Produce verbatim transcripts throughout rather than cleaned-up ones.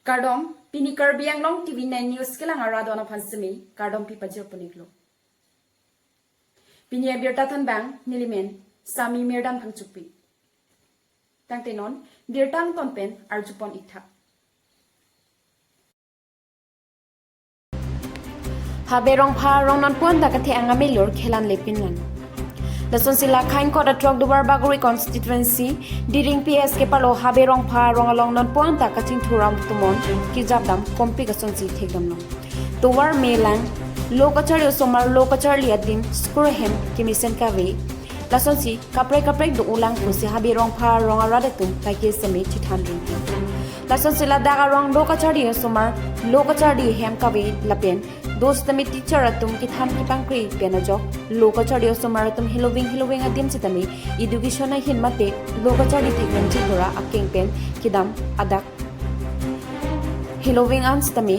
Kardom, pini Karbi Anglong T V nine News kelang arat aphan semi kardom pi pajir puniklo. Pini abirta thanbang nelimen Sami Mirdam Phangchokpi. Tangte non birta angton pen arjupon iktha. Habe Rongpha arong non puan ta kathe angame lur khelan lepin lang. Lasonsi la khain kot atrok Duarbagori constituency, Diring P S kepalo Habe Rongpha arong along non puan ta kachingthur atum on kejapdam kompik asonsi thekdamlo. Tovar melang, lo kacharli osomar lo kacharli adim skur hem kemesen kave. Lasonsi kaprek kaprek do ulang pusi Habe Rongpha arong arat atum kaike seme chithan rinti. Lasonsi ladak arong lo kacharli osomar lo kacharli hem kave lapen do sitame teacher atum kethan kepangkri pen ajok lo kacharli osomar atum heloving heloving adim sitame education ahin mate lo kacharli thekdamji pura akeng pen kedam adak heloving an sitame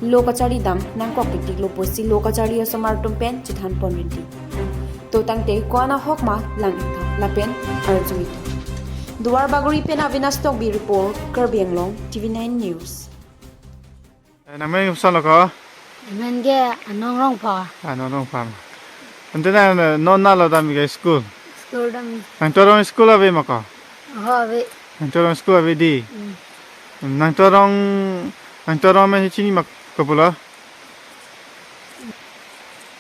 lo kacharli dam nangkok titik lo pusi lo kacharli osomar atum pen chithan pon rinti. To tangte ko-an ahok ma lang iktha lapen arju iktha. Duarbagori pen Avinash Tokbi report, Karbi Anglong T V nine News. Eh, nangmen koson lo ko? Amen ke Anong Rongpha. Anong Rongpha. Ante na, na, non nalo dam ke school? School dam. Nangtum arong school ave ma ko? Ho, ave. Nangtum arong school ave di? Hmm. Nangtum arong, nangtum arong amen chini ma ko pulo?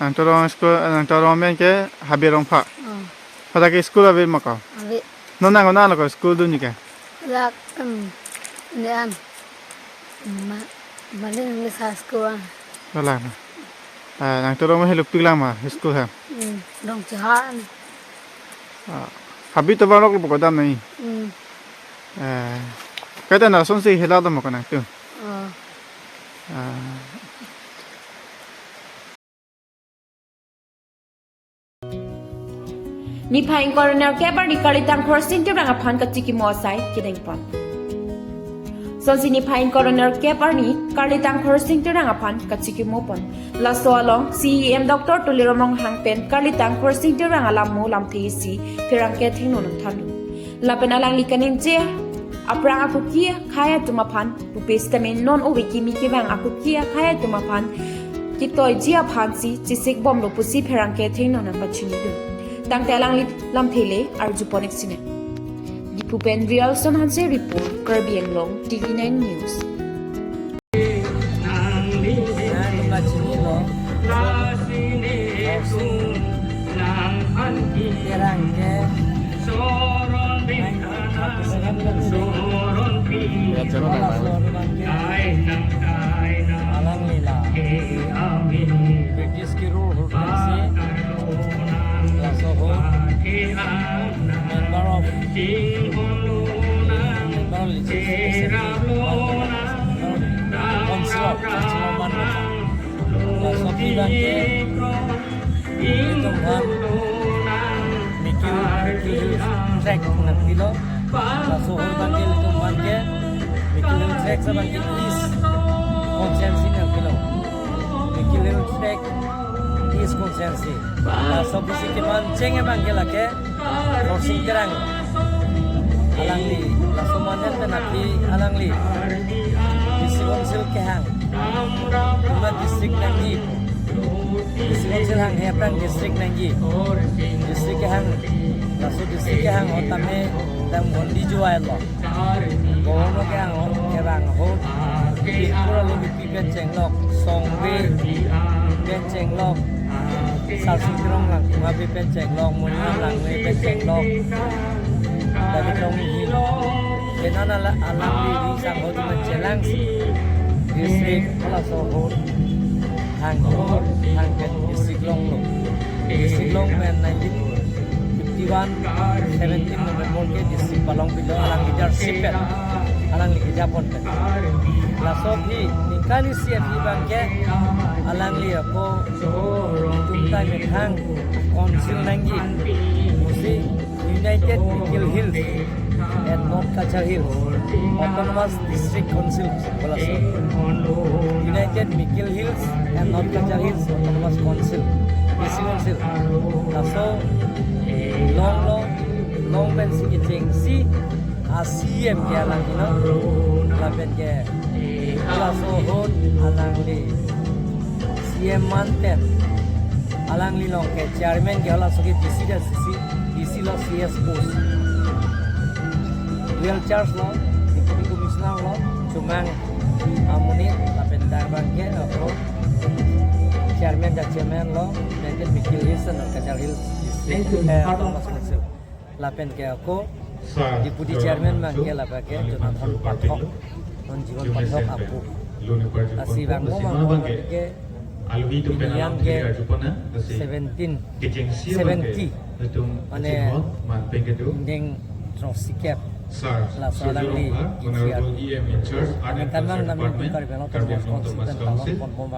Nangtum arong school, nangtum arong amen ke Habe Rongpha. Oh. Hadak ke school ave ma ko? Ave. Non nang nang lo ko school dunji ke? Dak, em, ne an. Ma, mane nang sa school an. Wala na. Ah, nangtum arong amen helopik lang ma school hem? Hmm, dong chahan. Ah, Habe tovar lok lo ko dam nai? Hmm. Eh, kaita na lasonsi hela dam ko nangtum? Oh. Ah. Niphai ingkoi ra nerkep arni Karli Tangkhor Sing Terang aphan kachikimo asai kedengpon. Lasonsi niphai ingkoi ra nerkep arni Karli Tangkhor Sing Terang aphan kachikimo pon. Laso along C E M Doctor Tuliram Ronghang pen Karli Tangkhor Sing Terang alam mo lamthe isi pherangke thengno nangthanlo. Lapen alangli kaningje aphrang akuki akhei atum aphan pupe sitame non ove kimi kevang akuki akhei atum aphan ketoiji aphansi chesik bomlo pusi pherangke thengno nangpachinilo. Tangte alangli lamthe le arjupon ik sine. Diphu pen Rialson Hanse report, Karbi Anglong T V nine News. Nang nangpachinilo. Terang ke. Alangli la British ke rule hur pensi laso ahut member of, member of legislative assembly, member of council, council of member. Laso aphi abang ke ilitum aphan Mikir, Mikir Hills Tract nangpilo. Laso ahut abang ke ilitum aphan ke Mikir Hills Tract abang ke East Constituency nangpilo. Mikir Hills Tract East Constituency. Laso aphi si keman cheng abang ke lake Khorsing Terang. Alangli, laso mandet pen aphi alangli District Council kehang. Puna district nangji. District Council hanghe aphrang district nangji. District kehang, laso district kehang ahut tame dam gondi juai lo. Governor kehang ahut, kevang ahut, Tripura lo B P pen chenglok, Songbe pen chenglok, Sarsing Terang Langkung Habe pen chenglok, Moningam Langme pen chenglok. David Tonghi. Kenan ala alangli ringsang ahut man chelangsi district laso ahut hang, hang pen district longlo. District long pen nineteen fifty-one, seventeen November ke district palongpilo alang leadership pen, alangli kejapon pen. Laso aphi ningkan isi aphi abang ke alangli ako ilitum ta methang council nangji pusi United Mikir Hills and North Cachar Hills Autonomous District Council, laso United Mikir Hills and North Cachar Hills Autonomous Council, District Council. Laso longlo, long pensi kechengsi a C E M ke alangli lo, lapen ke Laso ahut alangli C M manten, alangli along ke chairman ke halaso ke D C dan C C, D C lo C S post, dual charge lo, deputy commissioner lo, chomang amonit lapen darbang ke ako chairman dan chairman lo, President Mikil Hills dan Cachar Hills District, eh, Autonomous Council. Lapen ke ako deputy chairman abang ke lapen ke Jonathan Pathak, non Jiwan Pathak apo. Lasi bang mo bang ke alwi tum pen yang ke seventeen, seventy, mane deng rong sikep. Laso alangli Honorable E M in charge, Art and Culture Department, Karbi Anglong Autonomous Council,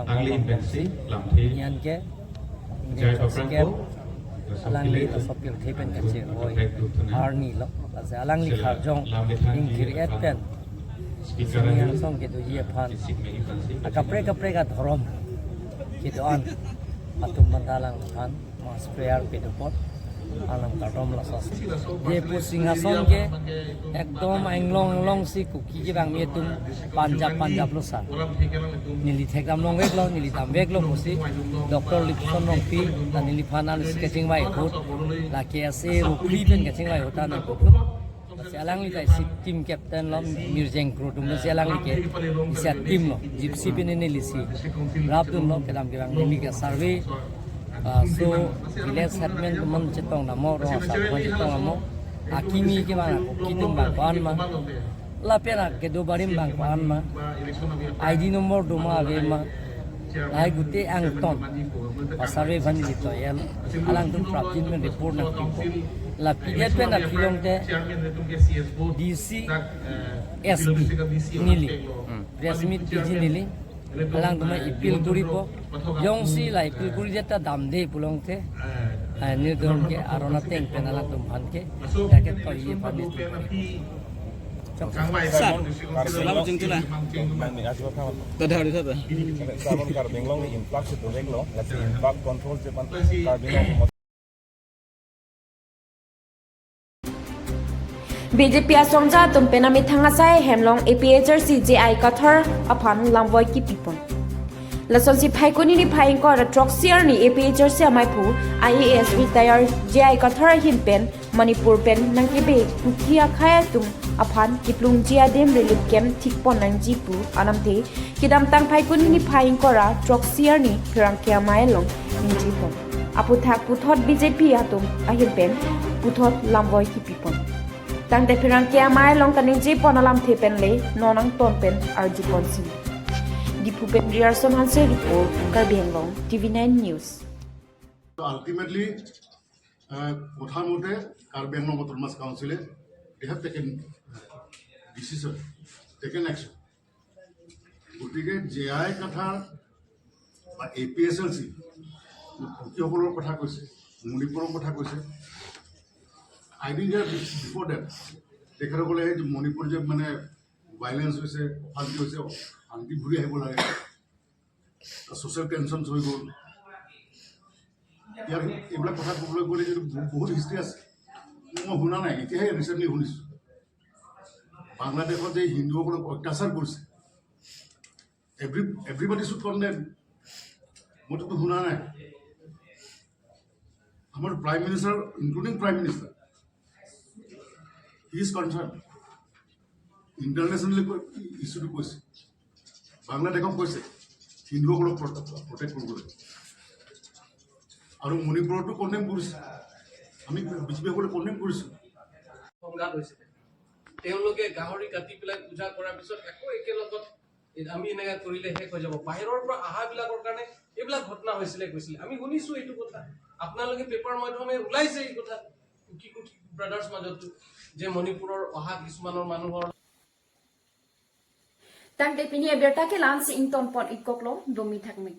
alangli pensi lamthe. Yang ke Jai Baprang ko, alangli laso pirthe pen kachehoi arni lo. Lasi alangli kharjong ingkir-et pen sining angsong kedoji aphan, akaprek kaprek adhorom kedo-an atum banta alangphan mass prayer pedopot alam kardom laso. Jepu Singhason ke ekdom anglong anglong si Kuki kevangmi atum panjap panjap lo sa. Neli thekdam longvek lo, neli damvek lo pusi Doctor Lipson Rongpi ta neliphan an si kachingvai ahut, lake ase rukri pen kachingvai ahut ta nangkok lo. Lasi alangli ta isi team captain lo, Mirjeng Kro atum lo, si alangli ke isi team lo, Gypsy pen neli si rapdun lo, kedam kevang neli ke survey, ah, so village headman atum chetong namo, rong asar atum chetong namo, akimi kevang ako kitum bang ko-an ma, lapen akedo barim bang ko-an ma, I D number do ma ave ma, lahai gute angton pasarve aphan neli toyel, alangtum prapjin pen report nangpipo. La P D F pen aphi longte D C, S P neli press meet piji neli, alangtum aphan appeal kuripo. Jongsi la appeal kuri jeta damde pulongte, ah, nelitum ke aron ateng pen alangtum aphan ke jacket toye aphan nelitum. Sir, selamat jeng tula. Tada hari tada. Sabon Karbi Anglong ni influx itu dek lo, lasi influx control chepan Karbi Anglong. B J P asongja atum pen amethang asai hemlong A P H L C J I Kathar aphan lamvoi kipipon. Lasonsi Phaikuni niphai ingkoi ra throksi arni A P H L C amaiphu I A S retired J I Kathar ahin pen Manipur pen nangkebe Kuki akhei atum aphan kiplungji adim relief camp thikpon nangji pu alamthe kedamtang Phaikuni niphai ingkoi ra throksi arni pherangke amei along ningjepon. Aphuthak puthot B J P atum ahin pen puthot lamvoi kipipon. Tangte pherangke amei along kaningjepon alamthe pen le non angton pen arjupon si. Diphu pen Riyarson Hanse report, Karbi Anglong, T V nine News. Ultimately, আহ, কথা মতে কাৰ্বি আংলং অট'নমাছ কাউন্সিলে they have taken, uh, decision, taken action. গতিকে J I Kathar বা A P H L চি কুকিসকলৰ কথা কৈছে, মণিপুৰৰ কথা কৈছে। I think that before that, তেখেতসকলে এই যে মণিপুৰ যে মানে ভাইলেন্স হৈছে, অশান্তি হৈছে, শান্তি ঘূৰি আহিব লাগে। ছ'চিয়েল টেনশ্যন হৈ গ'ল। ইয়াৰ এইবিলাক কথা ক'বলৈ গ'লে কিন্তু বহু-, বহুত হিষ্ট্ৰী আছে। মই শুনা নাই, এতিয়াহে ৰিচেণ্টলি শুনিছোঁ। বাংলাদেশত যে হিন্দুসকলক অত্যাচাৰ কৰিছে, এভৰি, এভৰিবডি শ্বুড কণ্ডেম। মইতো শুনা নাই। আমাৰ prime minister, including prime minister, he is concerned. ইণ্টাৰনেশ্যনেলি কৈ-, ইছ্যুটো কৈছে। বাংলাদেশক কৈছে হিন্দুসকলক প্ৰ-, প্ৰটেক্ট কৰিবলৈ। আৰু মণিপুৰতো কণ্ডেম কৰিছে। আমি বিজেপিসকলে কণ্ডেম কৰিছোঁ। সংঘাত হৈছিলে। তেওঁলোকে গাহৰি কাটি পেলাই পূজা কৰাৰ পিছত আকৌ একেলগত এই আমি এনেকে কৰিলে শেষ হৈ যাব। বাহিৰৰ পৰা অহাবিলাকৰ কাৰণে এইবিলাক ঘটনা হৈছিলে কৈছিলে। আমি শুনিছো এইটো কথা। আপোনালোকে পেপাৰ মাধ্যমে ওলাইছে এই কথা। কুকি কুকি ব্ৰাদাৰ্ছ মাজতো যে মণিপুৰৰ অহা কিছুমানৰ মানুহৰ Tangte pini abirta ke la-ansi ingtonpon-ik koklo, domi thakme.